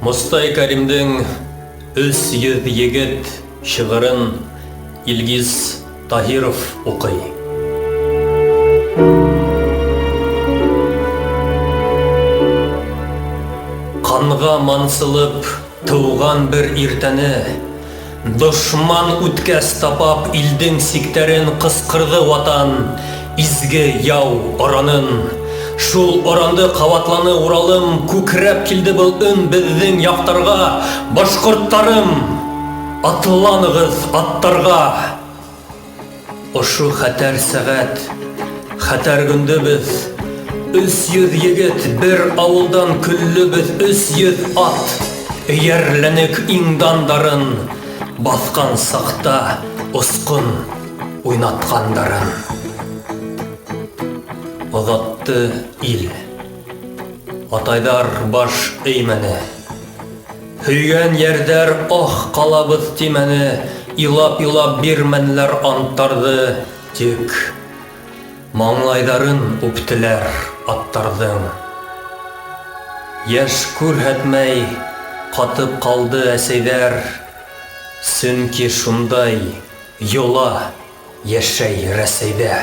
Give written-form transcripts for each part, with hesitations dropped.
Мостай Кәримдең 300 егет шиғырын Илгиз Таһиров уҡый. Ҡанға мансылып тыуған бер иртәне Дошман үткәс тапап илдең сиктәрен Ҡысҡырҙы Ватан изге яу оранын. Шул оранды ҡабатланы Уралым, Күкрәп килде был өн беҙҙең яҡтарға, Башҡорттарым, атланығыҙ аттарға! Ошо хәтәр сәғәт, хәтәр көндө беҙ, 300 егет бер ауылдан көллөбөҙ, 300 ат эйәрләнек иң дандарын, баҫҡан саҡта осҡон уйнатҡандарын. Оҙатты ил. Атайҙар баш эймәне. Һөйгән йәрҙәр ах ҡалабыҙ тимәне, Илап-илап бирмәнеләр анттарҙы, Тик маңлайҙарын үптеләр аттарҙың. Йәш күрһәтмәй ҡатып ҡалды әсәйҙәр, Сөнки шундай йола Йәшәй Рәсәйҙә.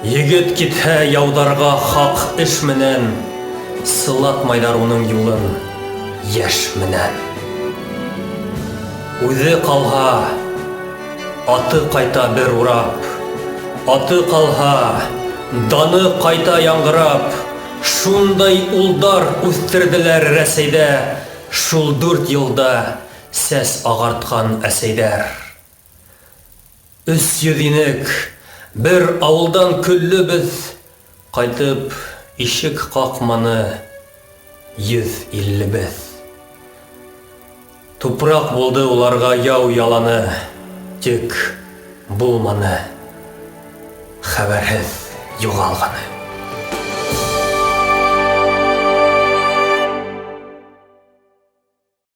Егет китһә яуҙарға хаҡ эш менән, Сылатмайҙар уның юлын йәш менән. Үҙе ҡалһа, аты ҡайта бер урап, Аты ҡалһа, даны ҡайта яңғырап. Шундай улдар үҫтерҙеләр Рәсәйҙә Шул дүрт йылда сәс ағартҡан әсәйҙәр. 300 инек, бер ауылдан көллөбөҙ, Ҡайтып ишек ҡаҡманы йөҙ иллебеҙ. Тупраҡ булды уларға яу яланы, Тик булманы хәбәрһеҙ юғалғаны.